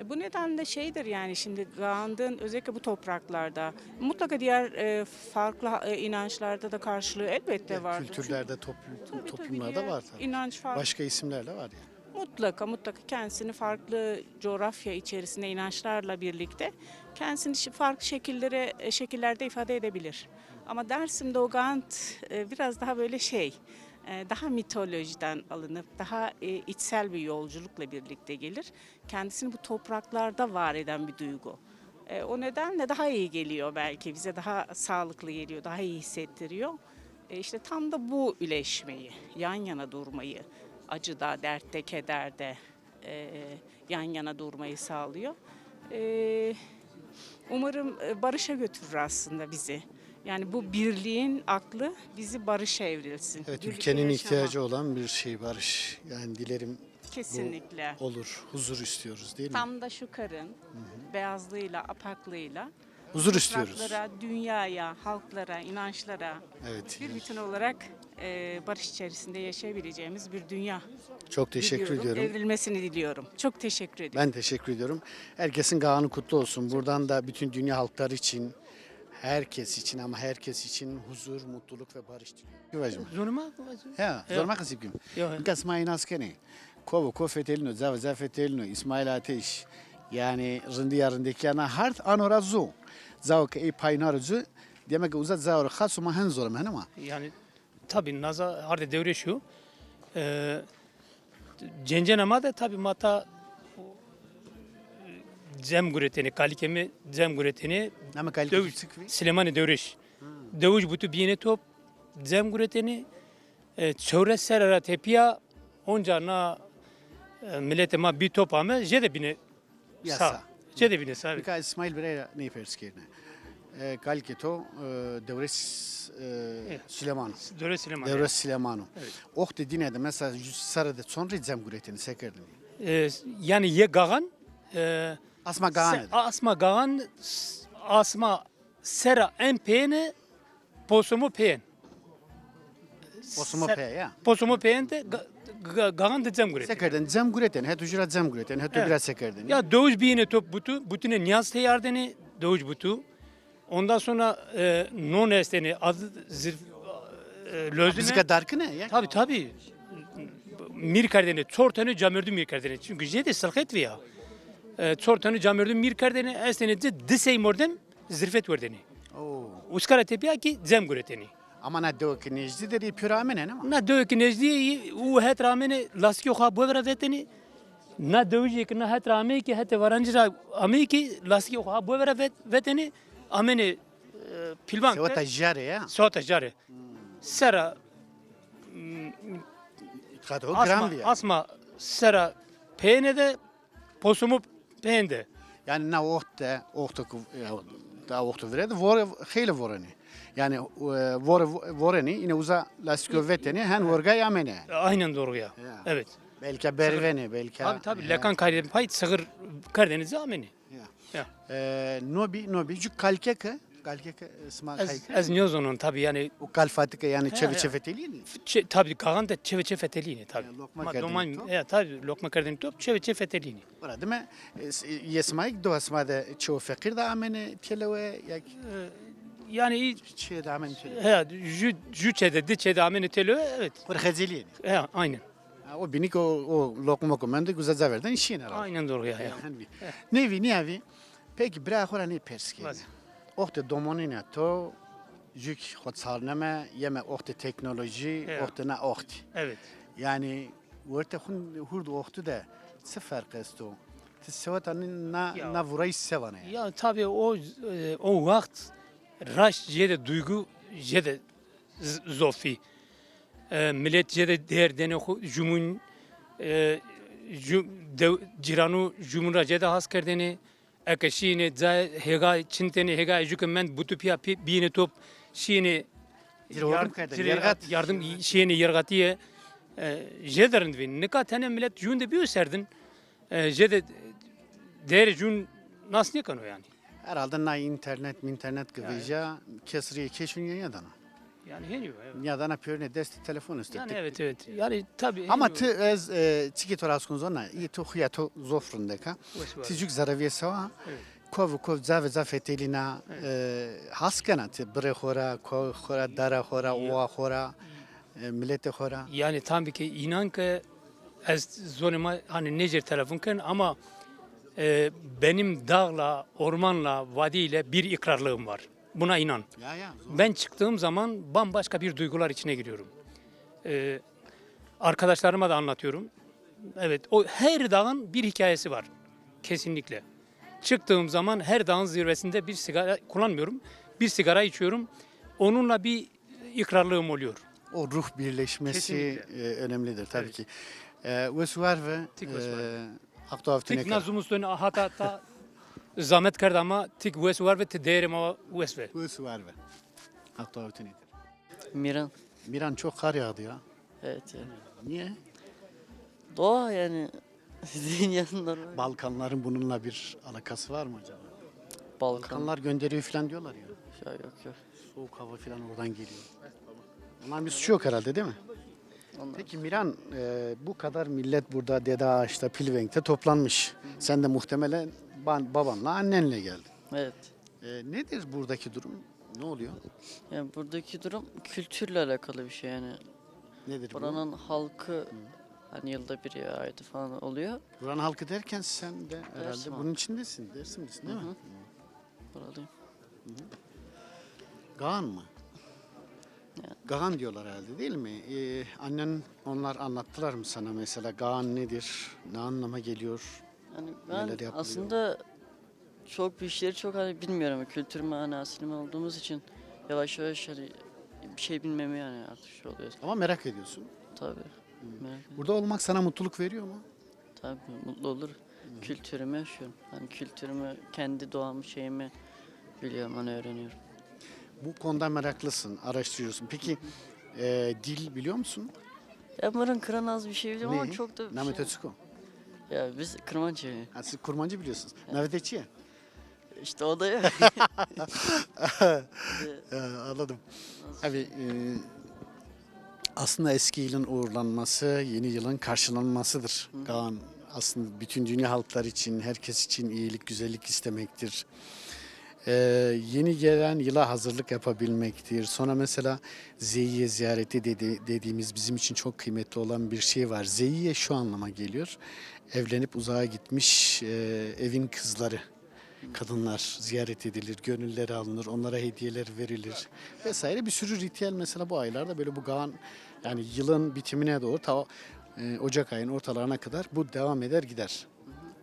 Bu nedenle şeydir, yani şimdi Gaand'ın özellikle bu topraklarda mutlaka diğer e, farklı e, inançlarda da karşılığı elbette vardır. Çünkü kültürlerde, toplum- Tabii, tabii, toplumlarda diğer var tabii. inanç farklı Başka isimlerle var yani. Mutlaka, mutlaka kendisini farklı coğrafya içerisinde inançlarla birlikte kendisini şi- farklı şekillere, e, şekillerde ifade edebilir. Ama Dersim'de o Gaand e, biraz daha böyle şey, e, daha mitolojiden alınıp daha e, içsel bir yolculukla birlikte gelir. Kendisini bu topraklarda var eden bir duygu. E, o nedenle daha iyi geliyor belki, bize daha sağlıklı geliyor, daha iyi hissettiriyor. E, işte tam da bu üleşmeyi, yan yana durmayı, acıda, dertte, kederde e, yan yana durmayı sağlıyor. E, Umarım e, barışa götürür aslında bizi. Yani bu birliğin aklı bizi barışa evrilsin. Evet, Birlikte ülkenin yaşama. ihtiyacı olan bir şey barış. Yani dilerim Kesinlikle. bu olur. Huzur istiyoruz, değil mi? Tam da şu karın beyazlığıyla, apaklığıyla Huzur istiyoruz. topraklara, dünyaya, halklara, inançlara Evet. bir bütün olarak e, barış içerisinde yaşayabileceğimiz bir dünya Çok teşekkür diliyorum, ediyorum. evrilmesini diliyorum. Çok teşekkür ediyorum. Ben teşekkür ediyorum. Herkesin Gaan'ı kutlu olsun. Buradan da bütün dünya halkları için, herkes için, ama herkes için huzur, mutluluk ve barış diliyorum. Bacım. Zonê ma? Ya, Ya. Zor ma qesî bikim. Ya. Nika sima înas kenê. Kovo ko fetelîno, cava ca fetelîno, Îsmaîl Ateş. Yani rindîya rindekîya na hard ano ra zu. Cawo ke ey pay naro ci, demek ke uza cawo ra xaso ma hen zor mehne ma. Yani tabii naza hardê dewrêşî yo. E, cencena ma de tabii ma ta cem guretêne, kalikê mi cem guretêne. Namê kalikê Dew- tu çik vî? Silêmanê Dewrêş. Hmm. Dewij butû bîyêne top, cem guretêne. E, çewres serre ra tepîya onca na, e, miletê ma bî top ame, jêde bîne Ya sa. sa. Jêde bîne sa, evet. Nika Îsmaîl Birey ra ney pers kerine. E, kalikê to, e, Dewres, e, Evet. Silêmano. Dewres Silêmano, Dewres evet. Silêmano. Evet. Oxtê dîne de mesela ju serre de çon rê cem guretêne, se kerdêne? E, yani yê Gaxan, e, Asma Gaxan se- de. Asma Gaxan, s- asma serra en peyêne Posumo peyên. Posumo Ser- peyên, ya. Posumo peyên de ga- ga- Gaxan de cem guretêne. Se kerdêne, cem guretêne, heto ju ra cem guretêne, heto Evet. bîra se kerdêne. Ya dewij bîyêne top butû, butûne nîyaz teyardêne, dewij butû. Ondan sonra, e, non estêne, adı zirf, e, lozime. Muzîka darkine, ya. Tabii, tabii. Mîr kerdêne, çor tene camêrdû mîr kerdêne. Çünkü jêde silxet vîya. E, çor tene camêrdû mîr kerdêne, estêne di, di sey mordem zirfet werdêne. Oo. Uska ra tepîya kî cem guretêne. Ama na dewe ke nêjdî der ê pêro amêne, ne ma? Na dewe ke nêjdî û het ra amêne, lastikê xo ha bove ra vetêne. Na dewij ê ke na het ra ameyê kî, hetê Varancî ra ameyê kî, lastikê xo ha bove ra vet-, vetêne, amêne, e, Pîlvan ke. Seweta jarê ya? Seweta jarê. Sera, m, Qat o asma, giran vîya. Asma sera peyêne de, posumu peyên de. Yani na oxt de, oxto ku, ya, da oxto vire de vore, xeylê vorenî. Yani, e, vore, vorenî, yine uza lastiko vetêne, hen vorgay amêne. Aynen doğru ya. Ya. Evet. Belki bervenê, belki. Tabii, tabii. Ya. Lekan kaydedin pay, sığır kerdenizi amêne. Ya. Ya. E, no bî, no bî. Ju kalkeke, kalkeke, e, sima Ez, kayke. Ez nêzonon tabii yani. O kalfatike yani Ya, çevi ya. çefetelî mi? Çe-, tabii, Gaxan de çevi çefetelî ne tabii. Ya, lokma Ma kerdin doman, top. Ya, tabii, lokma kerdin top, çevi çefetelî ne. Ora dime, e, s-, e, yê sima ik do sima de çevi feqîr de amêne têlewe, ya ki E, yani çê de amêne têlewe. Ya, ju, ju çê de, di çê de amêne têlewe, evet. Ora xecelî ne. Ya, aynen. Ha, o bînî ke o, o lokma ku mende uza ca verdêne şîyêne herhalde. Aynen doğru ya, ya. Ya, hen bî. Nêvî, nîyavî. Peki, bira xo ra nê pers kerî. Oxtê domonîna to, jû kî xo çarneme, yeme oxtê teknolojî, Ya. oxtê na oxtî. Evet. Yani, wertê xo hurd oxtî de çi ferq esto? Ti seweta na, Ya. na vurayîş se vanê? Ya, tabii o, e, o waxt raşt jêde duygu, jêde z-, zofî. E, milet jêde derdêne xo, jumûn, e, ju-, dew-, cîranû jumûn ra jêde has kerdêne. Eke şîyêne cayê hêga çintêne, hêga jû ke mend butû pîya pî-, bîyêne top, şîyêne Ciro yar-, oğlum kayda, cire yergat. Yardım şîyêne yergatîye. E, jêde rind vîn. Nika tene milet jûn de bîyo serdin. E, jêde değerê jûn nas nêkeno yani. Herhalde na înternet, mînternet ki vejîya, kes rîyê kesî nîyadana. Yani hênî yo, evet. Nîyadana, pêrune destî telefon esto. Yani evet, evet. Yani tabii. Ama hênî yo. Ti ez, e, çikê to ra ez kon zona, î to xuya to zof rindek a. Ti jûk zerevîye sewa. Evet. Kov û kov, cave cave fetelîna, e, has kena ti birê xo ra, ko xo ra, dara xo ra, owa xo ra, e, miletê xo ra. Yani tabii ki inan ki ez zonê ma hani nêcêr telefon ken ama, e, benim dağla, ormanla, vadiyle bir ikrarlığım var. Buna inan. Ya, ya, zor. Ben çıktığım zaman bambaşka bir duygular içine giriyorum. E, arkadaşlarıma da anlatıyorum. Evet, o her dağın bir hikayesi var. Kesinlikle. Çıktığım zaman her dağın zirvesinde bir sigara kullanmıyorum. Bir sigara içiyorum. Onunla bir ikrarlığım oluyor. O ruh birleşmesi, kesinlikle, e, önemlidir tabii ki. E, wes û war ve, tik wes û war ve, e, Haq to aftine kero. Tik na zimistonî hata ta zamet kerd ama tik wes û war ve, ti değerê ma wes ve. Wes û war ve. Haq to aftine kero. Miran. Miran, çok kar yağdı ya. Evet yani. Niye? Doğa yani. Dünyanın normal. Balkanların bununla bir alakası var mı acaba? Balkan. Balkanlar gönderiyor falan diyorlar ya. Ya yok, yok. Soğuk hava falan oradan geliyor. Onların bir suçu yok herhalde, değil mi? Ondan. Peki Miran, e, bu kadar millet burada Dede Ağaç'ta, Pilvenk'te toplanmış. Sen de muhtemelen ban-, babanla, annenle geldin. Evet. E, nedir buradaki durum? Ne oluyor? Yani buradaki durum kültürle alakalı bir şey yani. Nedir bu? Buranın halkı hani yılda bir ya ayda falan oluyor. Buranın halkı derken sen de herhalde Dersim halkı. Bunun içindesin, Dersimlisin, değil mi? Hı hı. Buralıyım. Hı hı. Gağan mı? Ya. Gağan diyorlar herhalde, değil mi? E, annen, onlar anlattılar mı sana mesela Gağan nedir, ne anlama geliyor? Yani ben neler yapılıyor? Aslında çok bir işleri çok hani bilmiyorum. Kültürüme hani asimile olduğumuz için yavaş yavaş hani bir şey bilmeme yani artık şey oluyoruz. Ama merak ediyorsun. Tabii. Hı. Merak ediyorum. Burada olmak sana mutluluk veriyor mu? Tabii mutlu olur. Hı hı. Kültürümü yaşıyorum. Hani kültürümü, kendi doğamı, şeyimi biliyorum, hani öğreniyorum. Bu konuda meraklısın, araştırıyorsun. Peki, e, dil biliyor musun? Ya, mırın kıran az bir şey biliyorum ama çok da bir şey. Namê to çik o? Ya, biz Kırmancı. Ha, siz Kurmancı biliyorsunuz. Evet. Navê to çi ye? İşte o da yok. Ya, anladım. Abi, e, aslında eski yılın uğurlanması, yeni yılın karşılanmasıdır. Hı hı. Gağan aslında bütün dünya halkları için, herkes için iyilik, güzellik istemektir. Ee, yeni gelen yıla hazırlık yapabilmektir. Sonra mesela Zeyiye ziyareti dedi-, dediğimiz bizim için çok kıymetli olan bir şey var. Zeyiye şu anlama geliyor. Evlenip uzağa gitmiş, e, evin kızları, kadınlar ziyaret edilir, gönülleri alınır, onlara hediyeler verilir vesaire. Bir sürü ritüel mesela bu aylarda böyle bu Gağan, yani yılın bitimine doğru ta, e, Ocak ayın ortalarına kadar bu devam eder gider.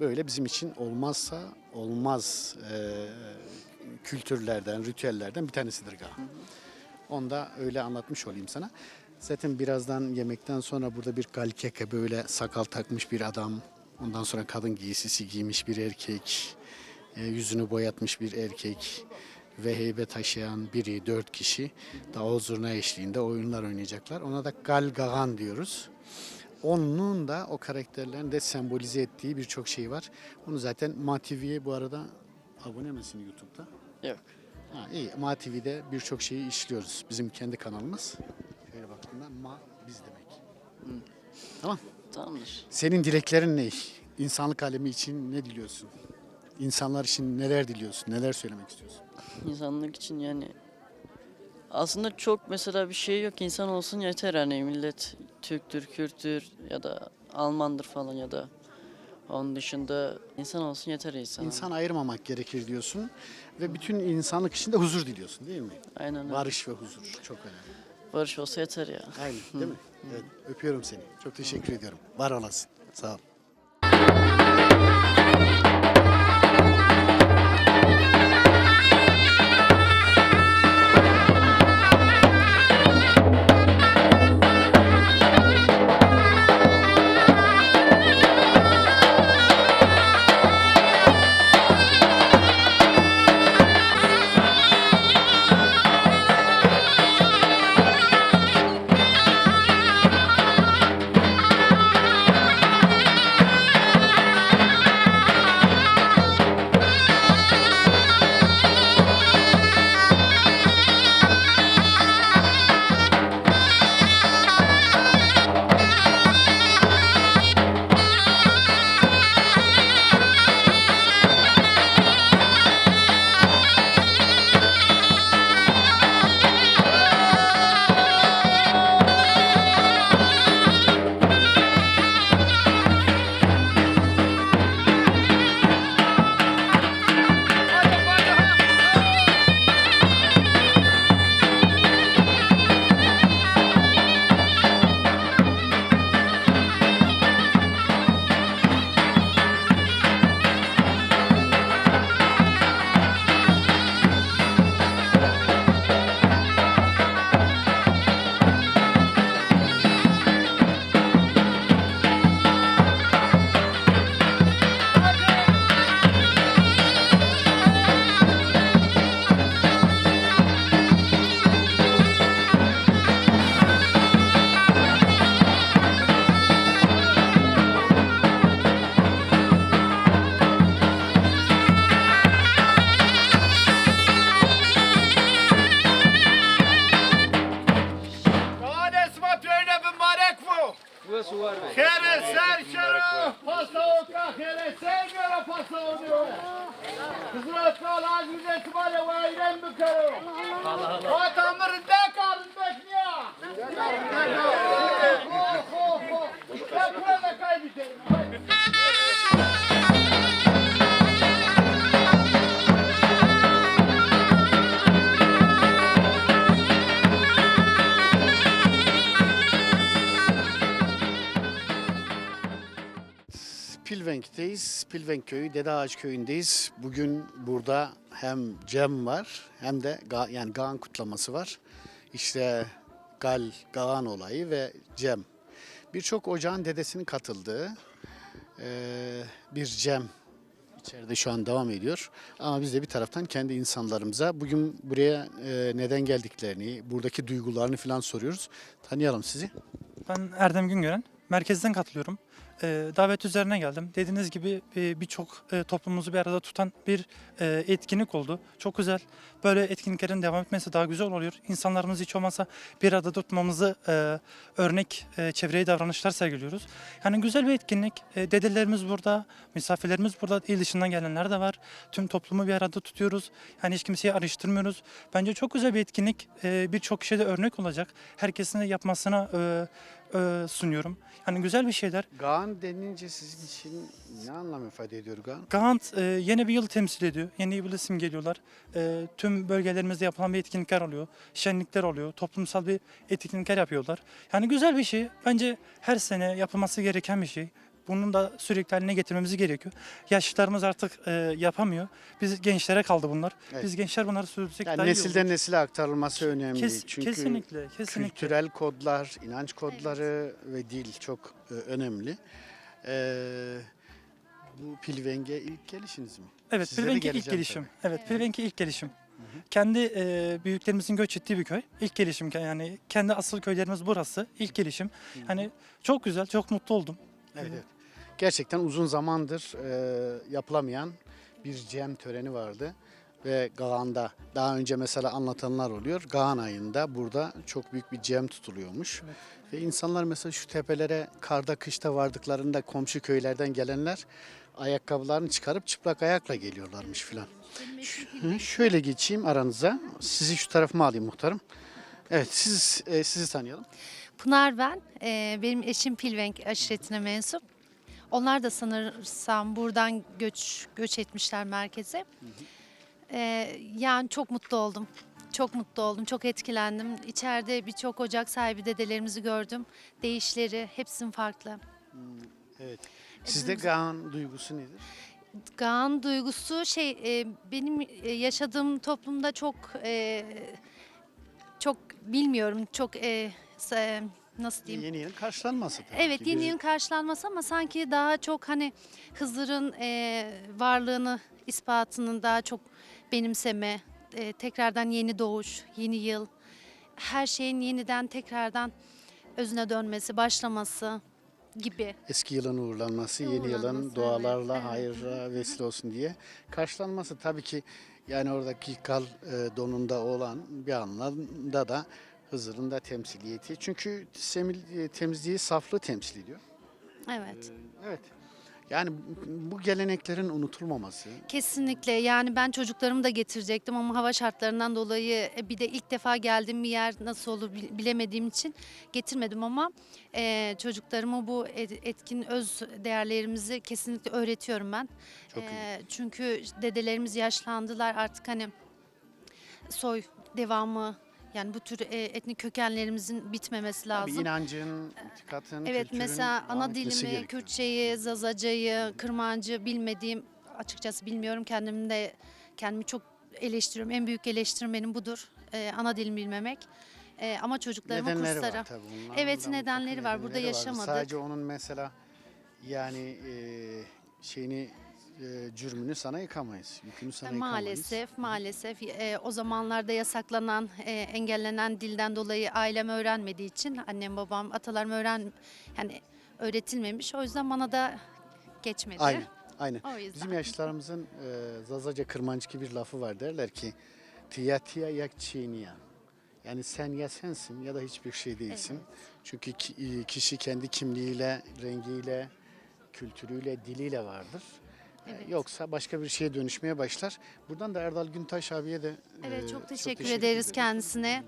Böyle bizim için olmazsa olmaz, e, kültürlerden, ritüellerden bir tanesidir Gağan. Onu da öyle anlatmış olayım sana. Zaten birazdan yemekten sonra burada bir kalkeke, böyle sakal takmış bir adam, ondan sonra kadın giysisi giymiş bir erkek, e, yüzünü boyatmış bir erkek ve heybe taşıyan biri, dört kişi davul zurna eşliğinde oyunlar oynayacaklar. Ona da Kal Gağan diyoruz. Onun da o karakterlerin de sembolize ettiği birçok şey var. Bunu zaten Ma T V'ye bu arada abone misin YouTube'da? Yok. Ha, iyi. Ma T V'de birçok şeyi işliyoruz. Bizim kendi kanalımız. Şöyle baktığında Ma biz demek. Hı. Tamam. Tamamdır. Senin dileklerin ne? İnsanlık alemi için ne diliyorsun? İnsanlar için neler diliyorsun? Neler söylemek istiyorsun? İnsanlık için yani aslında çok mesela bir şey yok. İnsan olsun yeter yani millet Türktür, Kürttür ya da Almandır falan ya da onun dışında insan olsun yeter insan. İnsan ayırmamak gerekir diyorsun ve bütün insanlık içinde huzur diliyorsun, değil mi? Aynen öyle. Barış ve huzur çok önemli. Barış olsa yeter ya. Aynen, değil mi? Hı. Evet, öpüyorum seni. Çok teşekkür ediyorum. Var olasın. Sağ ol. Xêrê ser şero, pasawoka xêrê ser şero, pasawo diyo. Xizret kal, az müzet male wayren bikero. Hata mi rindek a, rindek niya. Ho, ho, ho. Ya kura da kaybederim. Pilvenk'teyiz. Pilvenk köyü, Dede Ağaç köyündeyiz. Bugün burada hem Cem var hem de Ga- yani Gaan kutlaması var. İşte Gal, Gaan olayı ve Cem. Birçok ocağın dedesinin katıldığı eee, bir Cem içeride şu an devam ediyor. Ama biz de bir taraftan kendi insanlarımıza bugün buraya eee, neden geldiklerini, buradaki duygularını falan soruyoruz. Tanıyalım sizi. Ben Erdem Güngören. Merkezden katılıyorum. Ee, davet üzerine geldim. Dediğiniz gibi, e, birçok, e, toplumumuzu bir arada tutan bir, e, etkinlik oldu. Çok güzel. Böyle etkinliklerin devam etmesi daha güzel oluyor. İnsanlarımız hiç olmazsa bir arada tutmamızı, e, örnek, e, çevreye davranışlar sergiliyoruz. Yani güzel bir etkinlik. E, dedelerimiz burada, misafirlerimiz burada, il dışından gelenler de var. Tüm toplumu bir arada tutuyoruz. Yani hiç kimseyi ayrıştırmıyoruz. Bence çok güzel bir etkinlik. E, birçok kişiye de örnek olacak. Herkesin de yapmasına, e, e, sunuyorum. Yani güzel bir şeyler. Gaan denince sizin için ne anlam ifade ediyor Gaan? Gaan, e, yeni bir yıl temsil ediyor. Yeni bir yılı simgeliyorlar. E, tüm bölgelerimizde yapılan bir etkinlikler oluyor. Şenlikler oluyor. Toplumsal bir etkinlikler yapıyorlar. Yani güzel bir şey. Bence her sene yapılması gereken bir şey. Bunun da sürekli haline getirmemiz gerekiyor. Yaşlılarımız artık, e, yapamıyor. Biz gençlere kaldı bunlar. Evet. Biz gençler bunları sürdürsek Yani daha iyi nesilden olur. Nesile aktarılması önemli. Kes- Çünkü kesinlikle, kesinlikle. Kültürel kodlar, inanç kodları ve dil çok e, önemli. E, bu Pilveng'e ilk gelişiniz mi? Evet, Size de Pilveng'e ilk geleceğim gelişim. Tabii. Evet, Pilveng'e ilk gelişim. Kendi, e, büyüklerimizin göç ettiği bir köy. İlk gelişim ke- yani kendi asıl köylerimiz burası. İlk gelişim. Yani çok güzel, çok mutlu oldum. Evet, evet. Gerçekten uzun zamandır e, yapılamayan bir Cem töreni vardı. Ve Gaan'da daha önce mesela anlatanlar oluyor. Gaan ayında burada çok büyük bir Cem tutuluyormuş. Ve insanlar mesela şu tepelere karda kışta vardıklarında komşu köylerden gelenler ayakkabılarını çıkarıp çıplak ayakla geliyorlarmış filan. Ş- hı, şöyle geçeyim aranıza. Sizi şu tarafıma alayım muhtarım. Evet, siz e, sizi tanıyalım. Pınar ben. Ee, benim eşim Pilvenk aşiretine mensup. Onlar da sanırsam buradan göç göç etmişler merkeze. Ee, yani çok mutlu oldum. Çok mutlu oldum, çok etkilendim. İçeride birçok ocak sahibi dedelerimizi gördüm. Değişleri, hepsinin farklı. Evet. Sizde Gaan duygusu nedir? Gaan duygusu şey, e, benim e, yaşadığım toplumda çok e, çok bilmiyorum, çok e, sa- nasıl diyeyim? Yeni yıl karşılanması tabii Evet, ki. Yeni Bir yıl karşılanması ama sanki daha çok hani Hızır'ın e, varlığını ispatının daha çok benimseme, e, tekrardan yeni doğuş, yeni yıl, her şeyin yeniden tekrardan özüne dönmesi, başlaması gibi. Eski yılın uğurlanması, yeni yılın Uğurlanması, evet, dualarla evet. Hayırla vesile olsun diye karşılanması tabii ki yani oradaki kal e, donunda olan bir anlamda da Hızır'ın da temsiliyeti. Çünkü semil- e, temizliği, saflığı temsil ediyor. Evet. Evet. Yani bu geleneklerin unutulmaması. Kesinlikle. Yani ben çocuklarımı da getirecektim ama hava şartlarından dolayı e, bir de ilk defa geldiğim bir yer nasıl olur bil- bilemediğim için getirmedim ama e, çocuklarıma bu et- etkin öz değerlerimizi kesinlikle öğretiyorum ben. Çok iyi. E, çünkü dedelerimiz yaşlandılar artık hani soy devamı yani bu tür e, etnik kökenlerimizin bitmemesi Tabii lazım. inancın, itikadın, Evet, kültürün mesela ana devam etmesi dilimi, gerekiyor. Kürtçeyi, Zazacayı, Kırmancı bilmediğim, açıkçası bilmiyorum. Kendim de kendimi çok eleştiriyorum. En büyük eleştirim benim budur. E, ana dilimi bilmemek. E, ama çocuklarımı Nedenleri kurslara var tabii. Bunların Evet, da nedenleri mutlaka var. Burada nedenleri var. Yaşamadık. Sadece onun mesela yani e, şeyini e, cürmünü sana yıkamayız. Yükünü sana yıkamayız. Maalesef, maalesef. E, o zamanlarda yasaklanan, e, engellenen dilden dolayı ailem öğrenmediği için annem, babam, atalarım öğren yani öğretilmemiş. O yüzden bana da geçmedi. Aynen, aynen. O yüzden. Bizim yaşlılarımızın e, Zazaca Kırmançki bir lafı var. Derler ki, "Tiya tiya yak çiğniya." Yani sen ya sensin ya da hiçbir şey değilsin. Evet. Çünkü ki- e, kişi kendi kimliğiyle, rengiyle, kültürüyle, diliyle vardır. E, Evet. Yoksa başka bir şeye dönüşmeye başlar. Buradan da Erdal Güntaş abiye de Evet, e, çok çok teşekkür teşekkür ederiz ederim. Kendisine.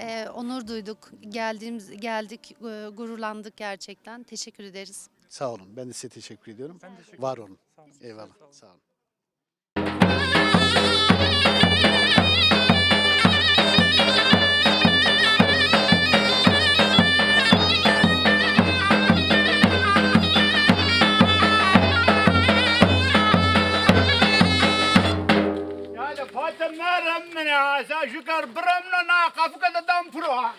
E, onur duyduk. Geldiğimiz geldik, e, gururlandık gerçekten. Teşekkür ederiz. Sağ olun. Ben de size teşekkür ediyorum. Var olun. Eyvallah. Sağ olun. Ya de Fatım, ne remne ya? Sen şu kar bıramla na kafka da dam pro ha.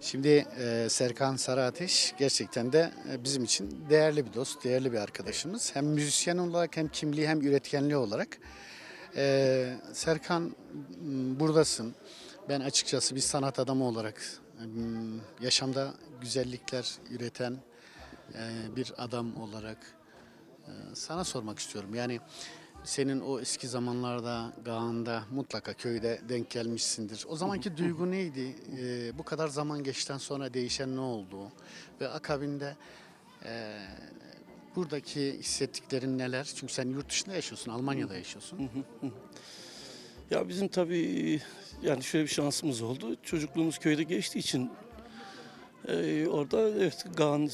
Şimdi e, Serkan Sarıateş gerçekten de e, bizim için değerli bir dost, değerli bir arkadaşımız. Hem müzisyen olarak hem kimliği hem üretkenliği olarak. E, Serkan, m, buradasın. Ben açıkçası bir sanat adamı olarak, m, yaşamda güzellikler üreten e, bir adam olarak e, sana sormak istiyorum. Yani senin o eski zamanlarda Gaan'da mutlaka köyde denk gelmişsindir. O zamanki duygu neydi? E, bu kadar zaman geçtikten sonra değişen ne oldu? Ve akabinde e, buradaki hissettiklerin neler? Çünkü sen yurt dışında yaşıyorsun, Almanya'da yaşıyorsun. Ya bizim tabii yani şöyle bir şansımız oldu. Çocukluğumuz köyde geçtiği için e, orada evet Gaan, e,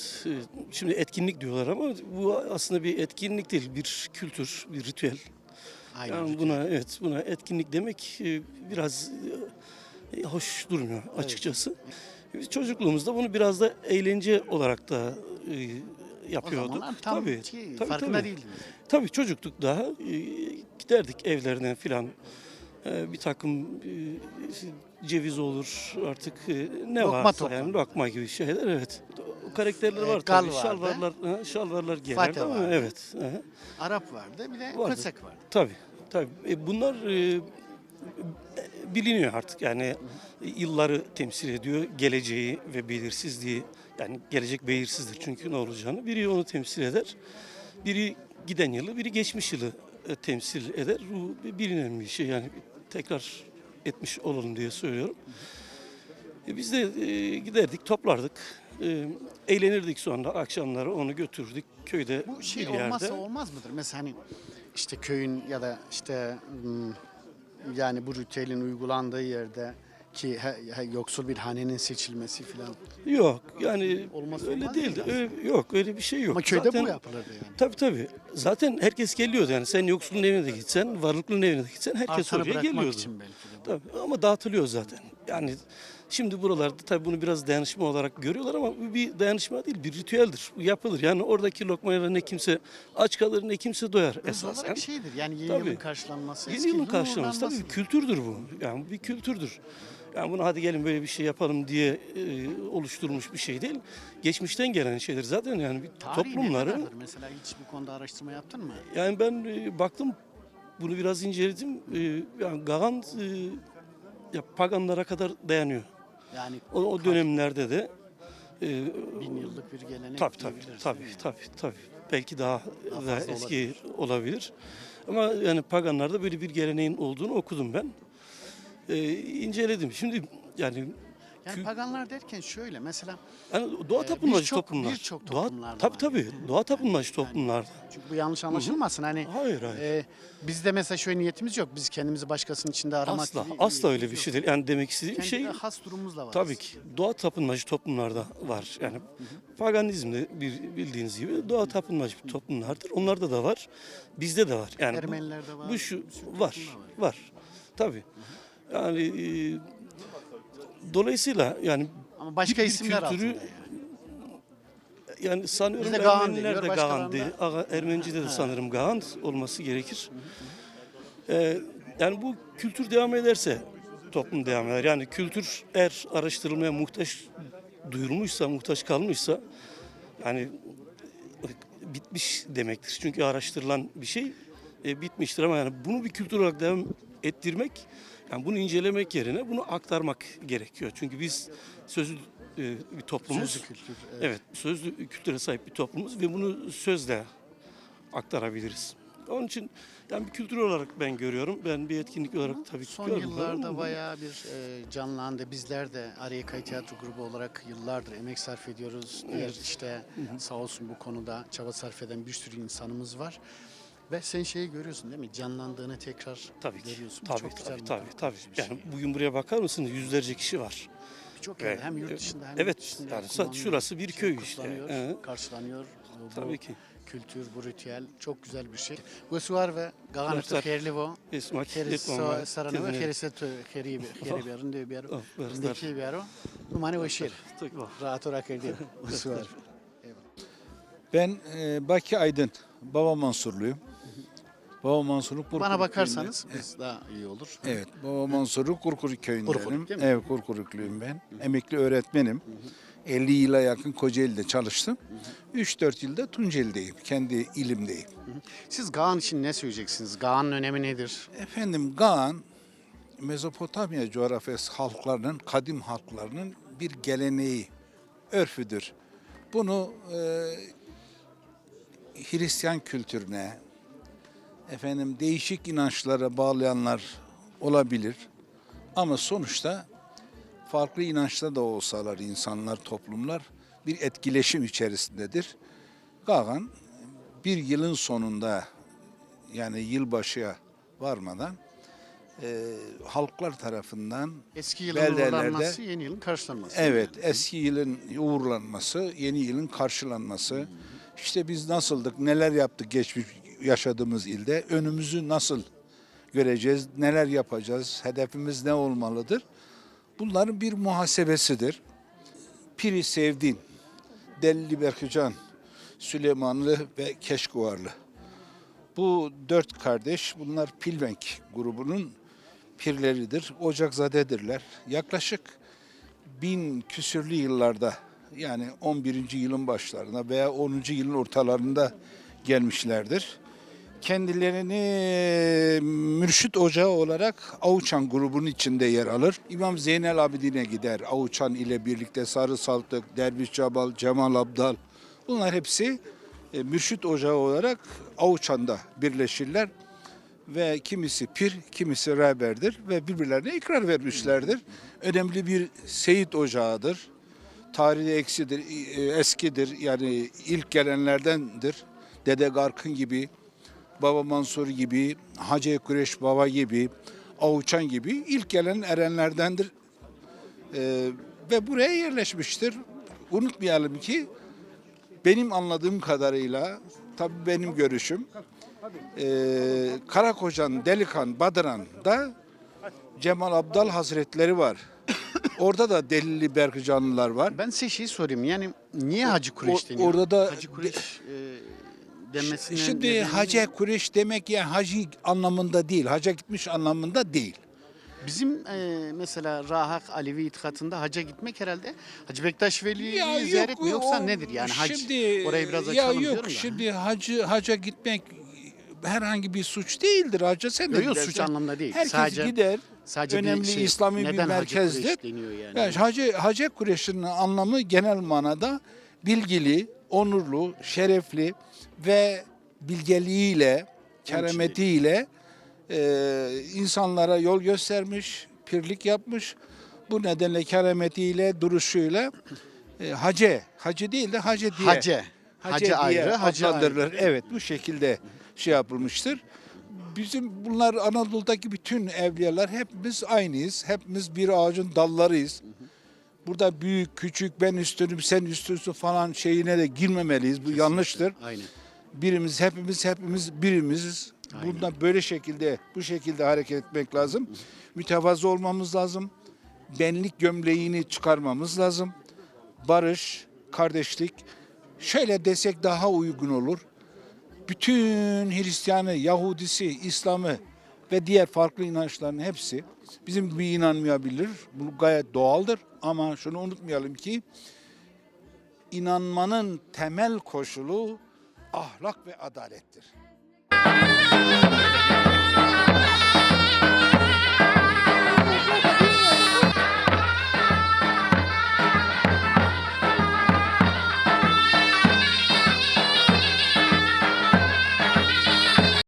şimdi etkinlik diyorlar ama bu aslında bir etkinlik değil, bir kültür, bir ritüel. Aynen. Yani buna evet buna etkinlik demek e, biraz e, hoş durmuyor açıkçası. Biz çocukluğumuzda bunu biraz da eğlence olarak da e, yapıyorduk. O zamanlar tam tabii, şey, tabii, farkında tabii. Değildiniz. Tabii çocuktuk daha. E, giderdik evlerine filan. E, bir takım e, işte ceviz olur artık e, ne Lokma varsa toplama. Yani lokma gibi şeyler evet. O karakterler E, var gal tabii. vardı. Şalvarlar, ha, şalvarlar giyerdi Fate ama vardı. Evet. Aha. Arap vardı, bir de Vardı. Kosek vardı. Tabii. Tabii. E, bunlar e, biliniyor artık yani yılları temsil ediyor, geleceği ve belirsizliği yani gelecek belirsizdir çünkü ne olacağını biri onu temsil eder, biri giden yılı, biri geçmiş yılı e, temsil eder. Bu bir bilinen bir şey yani tekrar etmiş olalım diye söylüyorum. E, biz de e, giderdik, toplardık, e, eğlenirdik sonra akşamları onu götürürdük köyde Bu şey bir yerde. Olmazsa olmaz mıdır? Mesela hani işte köyün ya da işte hmm, yani bu ritüelin uygulandığı yerde ki he- he- yoksul bir hanenin seçilmesi falan. Yok yani Olmazsa öyle olmaz değil. Değil Öyle, yok öyle bir şey yok. Ama köyde Zaten, bu yapılırdı yani. Tabii tabii. Zaten herkes geliyordu yani sen yoksulun evine de gitsen, varlıklının evine de gitsen herkes Artanı oraya bırakmak geliyordu. Için belki de. Tabii ama dağıtılıyor zaten. Yani şimdi buralarda tabii bunu biraz dayanışma olarak görüyorlar ama bu bir dayanışma değil, bir ritüeldir. Bu yapılır. Yani oradaki lokmayla ne kimse aç kalır ne kimse doyar Öz esasen. Olarak şeydir yani yeni Tabii. Yılın karşılanması. Yeni eski yılın yılın karşılaması tabii uğurlanması. Bir kültürdür bu. Yani bir kültürdür. Yani bunu hadi gelin böyle bir şey yapalım diye e, oluşturulmuş bir şey değil. Geçmişten gelen şeydir zaten yani bir Tarihi ne toplumları. Kadardır mesela, hiç bu konuda araştırma yaptın mı? Yani ben e, baktım bunu biraz inceledim. E, yani Gagan e, ya paganlara kadar dayanıyor. Yani o, o dönemlerde de e, bin yıllık bir gelenek tabii, tabii, diyebiliriz, tabii, değil mi? Tabii, tabii. Belki daha, daha daha fazla eski olabilir. Olabilir. Ama yani paganlarda böyle bir geleneğin olduğunu okudum ben. E, inceledim. Şimdi yani Yani kü- paganlar derken şöyle mesela, yani doğa e, tapınmacı birçok toplumlar. Birçok toplumlarda tabii, var. Tabii, doğa tapınmacı toplumlarda. Çünkü bu yanlış anlaşılmasın. Hani hayır, hayır. E, bizde mesela şöyle niyetimiz yok. Biz kendimizi başkasının içinde aramak asla, gibi asla öyle bir şey değil. Yani demek istediğim kendi şey de has durumumuzla var. Tabii ki doğa tapınmacı toplumlarda var. Yani paganizm de bir bildiğiniz gibi doğa tapınmacı toplumlardır. Onlarda da var. Bizde de var. Yani Ermenilerde var. Bu şu var. Var. Tabii. Yani e, dolayısıyla yani ama başka isimler kültürü, altında yani. Yani sanıyorum Ermeniler de Gagan diyor, Gagan diyor. Ermenicide de sanırım Gagan olması gerekir. E, yani bu kültür devam ederse toplum devam eder. Yani kültür eğer araştırılmaya muhtaç duyulmuşsa, muhtaç kalmışsa yani bitmiş demektir. Çünkü araştırılan bir şey e, bitmiştir ama yani bunu bir kültür olarak devam ettirmek, yani bunu incelemek yerine bunu aktarmak gerekiyor. Çünkü biz sözlü e, bir toplumuz. Sözlü kültür, evet. Evet, sözlü kültüre sahip bir toplumuz ve bunu sözle aktarabiliriz. Onun için yani bir kültür olarak ben görüyorum. Ben bir etkinlik olarak tabii ki görmüyorum. Son yıllarda bayağı bir e, canlandı. Bizler de Ariyakay Tiyatro Grubu olarak yıllardır emek sarf ediyoruz. Diğer işte sağ olsun bu konuda çaba sarf eden bir sürü insanımız var. Ve sen şeyi görüyorsun değil mi? Canlandığını tekrar görüyorsun. Tabii ki. Tabii, tabii, tabii, tabii. Yani bugün buraya bakar mısınız? Yüzlerce kişi var. Birçok yerde hem yurt dışında hem yurt içinde kullanılıyor. Evet, yani şurası bir köy işte. Kutlanıyor, karşılanıyor. Tabii ki. Kültür, bu ritüel çok güzel bir şey. Wesuar ve Gagan to xêrli vo. Xêrê sarano ve xêrê se to xêrî bêro, rindekî bêro. Numane weşîr. Rahat ora kerdî. Wesuar. Ben e, Baki Aydın, Baba Mansurluyum. Baba Mansurluk Kurkuru köyünden. Bana bakarsanız biz daha iyi olur. Evet, Baba Mansurluk Kurkuru köyündenim. Kurkuruk değil mi? Evet, Kurkurukluyum ben. Emekli öğretmenim. Elli yıla yakın Kocaeli'de çalıştım. Üç dört yılda Tunceli'deyim, kendi ilimdeyim. Siz Gagan için ne söyleyeceksiniz? Gagan'ın önemi nedir? Efendim, Gagan, Mezopotamya coğrafyası halklarının, kadim halklarının bir geleneği, örfüdür. Bunu e, Hristiyan kültürüne, efendim, değişik inançlara bağlayanlar olabilir. Ama sonuçta farklı inançta da olsalar insanlar, toplumlar bir etkileşim içerisindedir. Gagan bir yılın sonunda, yani yılbaşıya varmadan e, halklar tarafından eski yılın uğurlanması, yeni yılın karşılanması. Evet, eski yılın uğurlanması, yeni yılın karşılanması. İşte biz nasıldık, neler yaptık geçmiş yaşadığımız ilde, önümüzü nasıl göreceğiz, neler yapacağız, hedefimiz ne olmalıdır? Bunların bir muhasebesidir. Piri Sevdin, Delili Berkican, Süleymanlı ve Keşkuvarlı. Bu dört kardeş, bunlar Pilvenk grubunun pirleridir, ocakzadedirler. Yaklaşık bin küsürlü yıllarda, yani on birinci yılın başlarında veya onuncu yılın ortalarında gelmişlerdir. Kendilerini mürşit ocağı olarak Avuçan grubunun içinde yer alır. İmam Zeynel Abidin'e gider. Avuçan ile birlikte Sarı Saltık, Derviş Cabal, Cemal Abdal. Bunlar hepsi e, mürşit ocağı olarak Avuçan'da birleşirler. Ve kimisi pir, kimisi rehberdir ve birbirlerine ikrar vermişlerdir. Önemli bir seyit ocağıdır. Tarihte eksidir, e, eskidir. Yani ilk gelenlerdendir. Dede Garkın gibi, Baba Mansur gibi, Hacı Kureş Baba gibi, Avuçan gibi ilk gelen erenlerdendir. E, ve buraya yerleşmiştir. Unutmayalım ki benim anladığım kadarıyla, tabii benim görüşüm, e, Karakoçan, Delikan, Badıran'da Cemal Abdal Hazretleri var. Orada da Delili Berkicanlılar var. Ben size şey sorayım, yani niye Hacı Kureş deniyor? Orada da Hacı Kureş e, denmesinin nedeni? Şimdi Hacı Kureş demek ya hacı anlamında değil, haca gitmiş anlamında değil. Bizim e, mesela Rahak Alevi itikadında haca gitmek herhalde Hacı Bektaş Veli'yi Ya ziyaret yok, mi yoksa o nedir yani hac? Şimdi, Orayı biraz ya açalım yok, diyorum da. Şimdi hacı haca gitmek herhangi bir suç değildir. Haca sen de Yok yok, gidersin. Suç anlamında değil. Herkes Sadece gider. Sadece Önemli bir şey, İslami bir neden Hacı merkezdir. Kureş deniyor yani? Yani Hacı, Hacı Kureş'in anlamı genel manada bilgili, onurlu, şerefli ve bilgeliğiyle, kerametiyle e, insanlara yol göstermiş, pirlik yapmış. Bu nedenle kerametiyle, duruşuyla e, Hacı, Hacı değil de Hacı diye Hacı. Hacı Hacı diye ayrı, Hacı adlandırılır. Ayrı. Evet, bu şekilde şey yapılmıştır. Bizim bunlar Anadolu'daki bütün evliyalar hepimiz aynıyız. Hepimiz bir ağacın dallarıyız. Burada büyük, küçük, ben üstünüm, sen üstünsün falan şeyine de girmemeliyiz. Bu yanlıştır. Aynen. Birimiz, hepimiz, hepimiz birimiziz. Aynen. Bundan böyle şekilde, bu şekilde hareket etmek lazım. Mütevazı olmamız lazım. Benlik gömleğini çıkarmamız lazım. Barış, kardeşlik. Şöyle desek daha uygun olur. Bütün Hristiyanı, Yahudisi, İslam'ı ve diğer farklı inançların hepsi bizim gibi inanmayabilir. Bu gayet doğaldır. Ama şunu unutmayalım ki inanmanın temel koşulu ahlak ve adalettir.